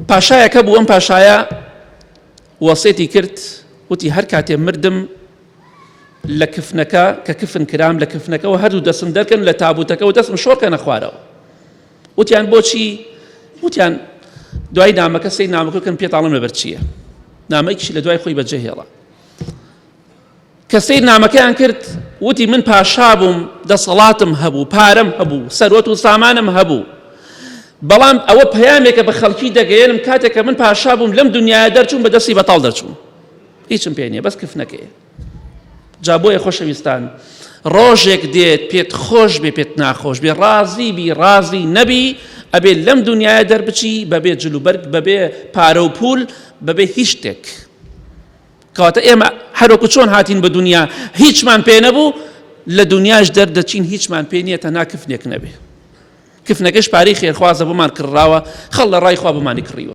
پاشایەک هەبوو ئەم پاشایە وەسێتی کرد وتی هەر کاتێ مردم لە کفنەکە کە کفن کرام لە کفنەکەەوە هەردوو دەسم دەرکەن لە تابوتەکەەوە دەستم شۆڕکەنە خوارەوە وتیان بۆچی وتیان دوای نامەکە سەی نامەکە کەن پێتاڵم لەبەر چییە نامەیەکیشی لە دوای خۆی بەجێ هێڵا کە سەیر نامەکەیان کرد وتی من پاشا بووم دەسەڵاتم هەبوو پارەم هەبوو سەروەت و سامانم هەبوو بەڵام ئەوە پەیامێکە بە خەڵکی دەگەیەنم کاتێک کە من پاشا بووم لەم دنیاە دەرچووم بە دەستی بەتاڵ دەرچووم هیچم پێ نییە بەس کفنەکەیە جا بۆیە خۆشەویستان ڕۆژێک دێت پێت خۆش بێ پێت ناخۆش بێ ڕازی بی ڕازی نەبی ئەبێ لەم دنیاە دەربچی بەبێ جلوبەرگ بەبێ پارە و پول بەبێ هیچ شتێک کەواتە ئێمە هەروەکو چۆن هاتین بە دونیا هیچمان پێ نەبوو لە دونیاش دەردەچین هیچمان پێ نییە تەنها کفنێک نەبێ کفنەکەش پارەی خێرخوازە بۆمان کڕراوە خەڵ لە ڕای خوا بۆمانی کڕیوە.